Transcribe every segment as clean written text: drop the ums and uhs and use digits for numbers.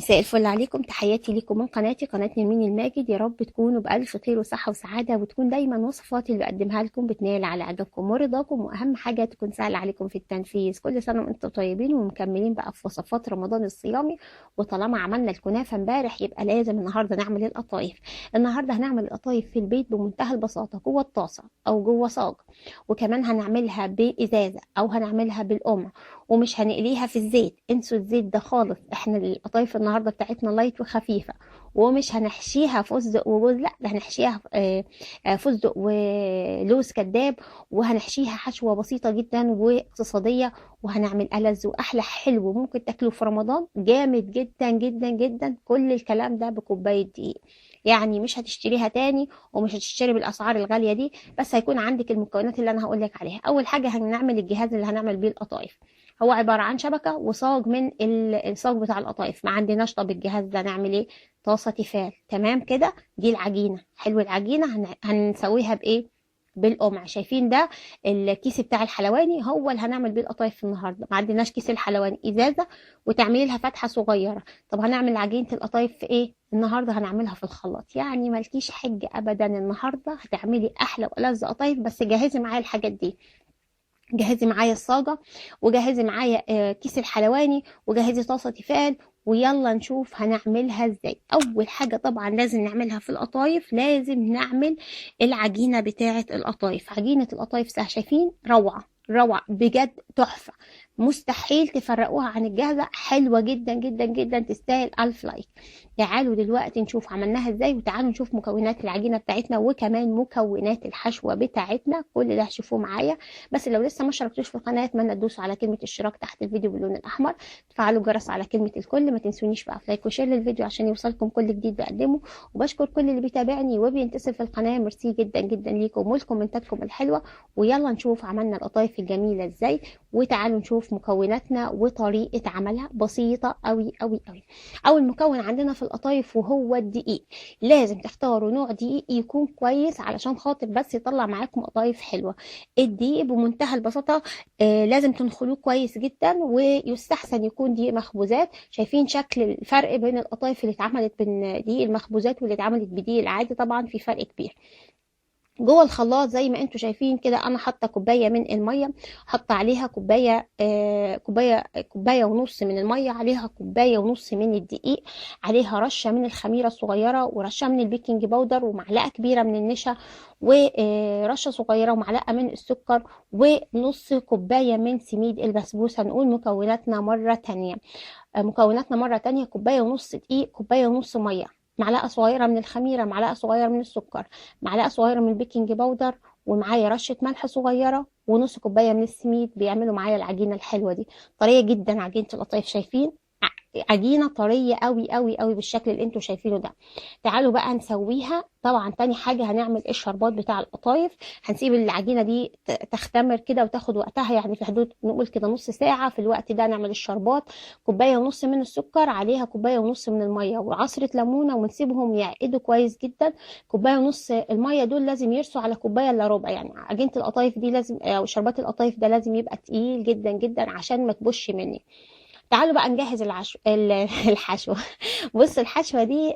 مساء الفل عليكم، تحياتي لكم من قناتي قناة نرمين الماجد. يا رب تكونوا بألف خير وصحة وسعادة، وتكون دايما وصفاتي اللي بقدمها لكم بتنال على إعجابكم ورضاكم، وأهم حاجة تكون سهلة عليكم في التنفيذ. كل سنة وأنتم طيبين ومكملين بقى في وصفات رمضان الصيامي. وطالما عملنا الكنافة امبارح يبقى لازم النهاردة نعمل القطايف. النهاردة هنعمل القطايف في البيت بمنتهى البساطة، جوه الطاسة أو جوه صاج، وكمان هنعملها بإزازة أو هنعملها بالقمع، ومش هنقليها في الزيت. انسوا الزيت ده خالص، احنا القطايف النهارده بتاعتنا light وخفيفة، ومش هنحشيها فستق وجوز، لا ده هنحشيها فستق ولوز كداب، وهنحشيها حشوه بسيطة جدا واقتصادية، وهنعمل ألذ واحلى حلو ممكن تاكلوه في رمضان، جامد جدا جدا جدا. كل الكلام ده بكوبايه دقيق، يعني مش هتشتريها تاني ومش هتشتري بالاسعار الغالية دي، بس هيكون عندك المكونات اللي انا هقول لك عليها. اول حاجة هنعمل الجهاز اللي هنعمل بيه القطايف، هو عبارة عن شبكة وصاج من الصاج بتاع القطايف. ما عندناش، طب الجهاز ده نعمل ايه؟ طاسه تيفال، تمام كده. دي العجينة، حلو. العجينة هنسويها بايه؟ بالقمع. شايفين ده الكيس بتاع الحلواني، هو اللي هنعمل بيه القطايف النهارده. ما عندناش كيس الحلواني، ازازة وتعملي لها فتحه صغيرة. طب هنعمل عجينه القطايف في ايه النهارده؟ هنعملها في الخلاط، يعني مالكيش حجه ابدا. النهارده هتعملي احلى والذ قطايف، بس جهزي معايا الحاجات دي. جهزي معايا الصاجه، وجهزي معايا كيس الحلواني، وجهزي طاسه تيفال، ويلا نشوف هنعملها ازاي. اول حاجة طبعا لازم نعملها في القطايف، لازم نعمل العجينة بتاعه القطايف. عجينه القطايف سهلة، شايفين؟ روعه روعه بجد، تحفة، مستحيل تفرقوها عن الجاهزة، حلوة جدا جدا جدا، تستاهل 1000 like. تعالوا دلوقتي نشوف عملناها ازاي، وتعالوا نشوف مكونات العجينة بتاعتنا وكمان مكونات الحشوه بتاعتنا. كل ده هتشوفوه معايا، بس لو لسه ما اشتركتوش في القناة اتمنى تدوسوا على كلمة اشتراك تحت الفيديو باللون الاحمر، تفعلوا الجرس على كلمة الكل، ما تنسونيش بقى في like و share للفيديو عشان يوصلكم كل جديد بقدمه. وبشكر كل اللي بيتابعني وبينتسب في القناة، ميرسي جدا جدا ليكم ولكمنتاتكم الحلوة. ويلا نشوف عملنا القطايف الجميلة ازاي، وتعالوا نشوف مكوناتنا وطريقه عملها، بسيطة قوي قوي قوي. اول مكون عندنا في القطايف وهو الدقيق. لازم تختاروا نوع دقيق يكون كويس علشان خاطر بس يطلع معاكم قطايف حلوة. الدقيق بمنتهى البساطة لازم تنخلوه كويس جدا، ويستحسن يكون دقيق مخبوزات. شايفين شكل الفرق بين القطايف اللي اتعملت بين دقيق المخبوزات واللي اتعملت بدقيق العادي؟ طبعا في فرق كبير. جوه الخلاط زي ما انتم شايفين كده انا حاطه كوباية من المية، حاطه عليها كوباية كوباية ونص من المية، عليها كوباية ونص من الدقيق، عليها رشه من الخميره الصغيرة ورشه من ال baking powder ومعلقة كبيرة من النشا ورشه صغيرة ومعلقة من السكر ونص كوباية من سميد البسبوسه. نقول مكوناتنا مرة تانية، مكوناتنا مرة تانية: كوباية ونص دقيق، كوباية ونص مية، معلقه صغيرة من الخميره، معلقه صغيرة من السكر، معلقه صغيرة من ال baking powder، ومعايا رشه ملح صغيرة ونص كوباية من السميد. بيعملوا معايا العجينة الحلوة دي، طرية جدا عجينه القطايف، شايفين عجينه طرية قوي قوي قوي بالشكل اللي انتوا شايفينه ده. تعالوا بقى نسويها. طبعا تاني حاجة هنعمل الشربات بتاع القطايف. هنسيب العجينة دي تختمر كده وتاخد وقتها، يعني في حدود نقول كده نص ساعة. في الوقت ده نعمل الشربات: كوباية ونص من السكر، عليها كوباية ونص من المية وعصره ليمونه، ونسيبهم يعقدوا كويس جدا. كوباية ونص المية دول لازم يرسوا على كوباية الا ربع، يعني عجينه القطايف دي لازم، او شربات القطايف ده لازم يبقى تقيل جدا جدا عشان ما تبش مني. تعالوا بقى نجهز الحشوه. بص الحشوه دي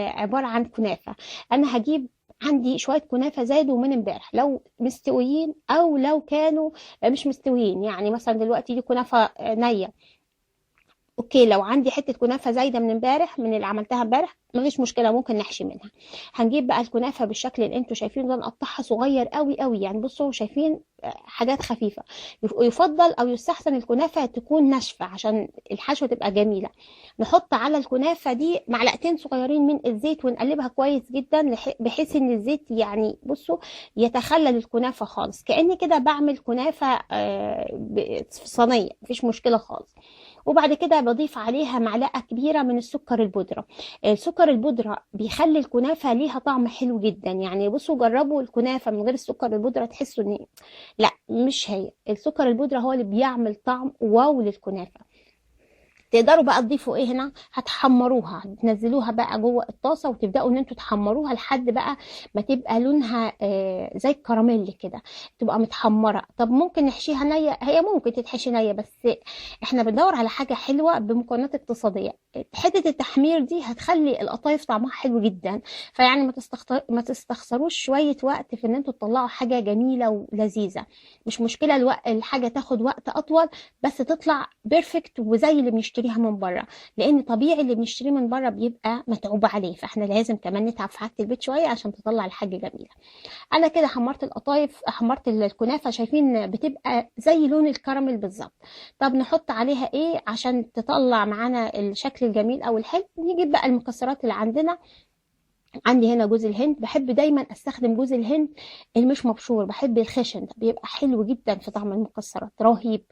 عبارة عن كنافه. انا هجيب عندي شوية كنافه زادوا من امبارح، لو مستويين او لو كانوا مش مستويين، يعني مثلا دلوقتي دي كنافه نيه، okay. لو عندي حتة كنافه زايدة من امبارح، من اللي عملتها امبارح، مفيش مشكلة، ممكن نحشي منها. هنجيب بقى الكنافه بالشكل اللي انتوا شايفينه ده، نقطعها صغير قوي قوي، يعني بصوا شايفين حاجات خفيفة. يفضل او يستحسن الكنافه تكون ناشفة عشان الحشوه تبقى جميلة. نحط على الكنافه دي معلقتين صغيرين من الزيت ونقلبها كويس جدا، بحيث ان الزيت يعني بصوا يتخلل الكنافه خالص، كاني كده بعمل كنافه في صينية، مفيش مشكلة خالص. وبعد كده بضيف عليها معلقه كبيرة من السكر البودره. السكر البودره بيخلي الكنافه ليها طعم حلو جدا، يعني بصوا جربوا الكنافه من غير السكر البودره تحسوا ان لا مش هي، السكر البودره هو اللي بيعمل طعم wow للكنافه. تقدروا بقى تضيفوا ايه هنا؟ هتحمروها، تنزلوها بقى جوه الطاسه وتبداوا ان انتوا تحمروها لحد بقى ما تبقى لونها زي الكراميل كده، تبقى متحمره. طب ممكن نحشيها نيه؟ هي ممكن تتحشي نيه، بس احنا بندور على حاجة حلوة بمكونات اقتصادية. حتة التحمير دي هتخلي القطايف طعمها حلو جدا، فيعني ما تستخسروش شوية وقت في ان انتوا تطلعوا حاجة جميلة ولذيذه. مش مشكلة الحاجة تاخد وقت اطول، بس تطلع perfect وزي اللي بنشتريها من بره، لان طبيعي اللي بنشتريه من بره بيبقى متعوب عليه، فاحنا لازم كمان نتعب في حاجة البيت شوية عشان تطلع الحاجة جميلة. انا كده حمرت القطايف، حمرت الكنافه، شايفين بتبقى زي لون الكراميل بالظبط. طب نحط عليها ايه عشان تطلع معانا الشكل الجميل او الحلو؟ نجيب بقى المكسرات اللي عندنا. عندي هنا جوز الهند، بحب دايما استخدم جوز الهند المش مبشور، بحب الخشن ده بيبقى حلو جدا في طعم المكسرات، رهيب.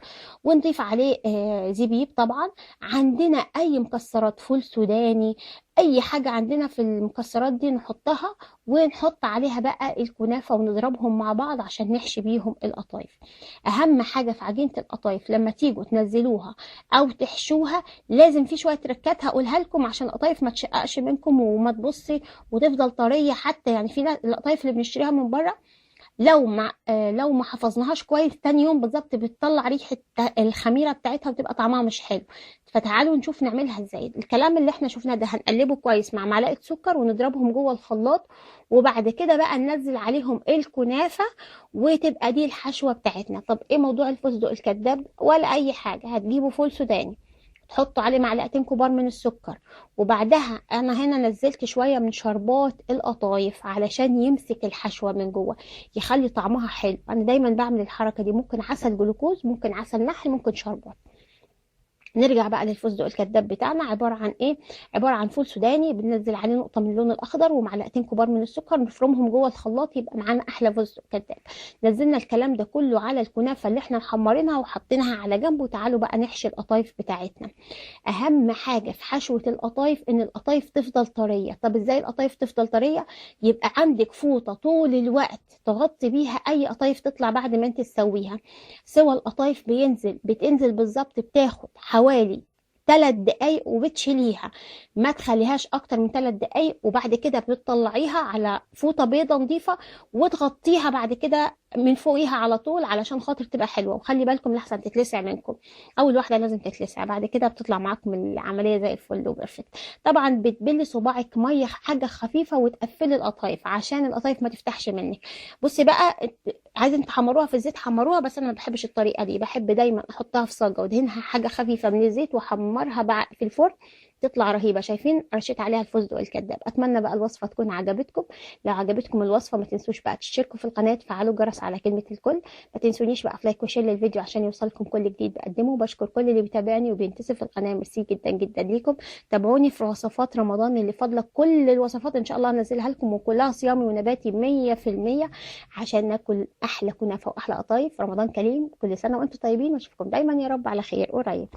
ونضيف عليه زبيب طبعا. عندنا اي مكسرات، فول سوداني، اي حاجة عندنا في المكسرات دي نحطها، ونحط عليها بقى الكنافه ونضربهم مع بعض عشان نحشي بيهم القطايف. اهم حاجة في عجينه القطايف لما تيجوا تنزلوها او تحشوها لازم في شوية تركات هقولها لكم عشان القطايف ما تشققش منكم وما تبصي وتفضل طرية. حتى يعني في القطايف اللي بنشتريها من بره لو ما حفظناهاش كويس تاني يوم بالظبط بتطلع ريحه الخميره بتاعتها وتبقى طعمها مش حلو. فتعالوا نشوف نعملها ازاي. الكلام اللي احنا شفناه ده هنقلبه كويس مع معلقه سكر ونضربهم جوه الخلاط، وبعد كده بقى ننزل عليهم الكنافه وتبقى دي الحشوه بتاعتنا. طب ايه موضوع الفستق الكذاب؟ ولا اي حاجة، هتجيبوا فول سوداني تحطوا عليه معلقتين كبار من السكر، وبعدها انا هنا نزلت شوية من شربات القطايف علشان يمسك الحشوه من جوه يخلي طعمها حلو. انا دايما بعمل الحركة دي، ممكن عسل جلوكوز، ممكن عسل نحل، ممكن شربات. نرجع بقى للفستق الكذاب بتاعنا. عبارة عن ايه؟ عبارة عن فول سوداني بننزل عليه نقطة من اللون الاخضر ومعلقتين كبار من السكر، نفرمهم جوه الخلاط، يبقى معانا احلى فستق كذاب. نزلنا الكلام ده كله على الكنافه اللي احنا محمرينها وحاطينها على جنب، وتعالوا بقى نحشي القطايف بتاعتنا. اهم حاجة في حشوه القطايف ان القطايف تفضل طرية. طب ازاي القطايف تفضل طرية؟ يبقى عندك فوطه طول الوقت تغطي بيها اي قطايف تطلع بعد ما انت تسويها. سوى القطايف بتنزل بالظبط، بتاخد حوالي 3 دقايق وبتشيليها، ما تخليهاش اكتر من 3 دقايق، وبعد كده بتطلعيها على فوطه بيضة نظيفة وتغطيها بعد كده من فوقيها على طول علشان خاطر تبقى حلوة. وخلي بالكم لحسن تتلسع منكم، اول واحدة لازم تتلسع، بعد كده بتطلع معاكم العملية زي الفل و perfect. طبعا بتبلي صباعك مية حاجة خفيفة وتقفلي القطايف عشان القطايف ما تفتحش منك. بصي بقى، عايزين تحمروها في الزيت حمروها، بس انا ما بحبش الطريقة دي، بحب دايما احطها في صاجه وادهنها حاجة خفيفة من الزيت واحمرها في الفرن، تطلع رهيبة. شايفين رشيت عليها الفستق الكذاب. اتمنى بقى الوصفة تكون عجبتكم. لو عجبتكم الوصفة ما تنسوش بقى تشتركوا في القناة، تفعلوا الجرس على كلمة الكل، ما تنسونيش بقى في like و share للفيديو عشان يوصلكم كل جديد بقدمه. بشكر كل اللي بيتابعني وبينتسب في القناة، ميرسي جدا جدا ليكم. تابعوني في وصفات رمضان اللي فاضلة، كل الوصفات ان شاء الله هنزلها لكم، وكلها صيامي ونباتي 100% عشان ناكل احلى كنافه واحلى قطايف. رمضان كريم، كل سنة وانتم طيبين، واشوفكم دايما يا رب على خير قريب.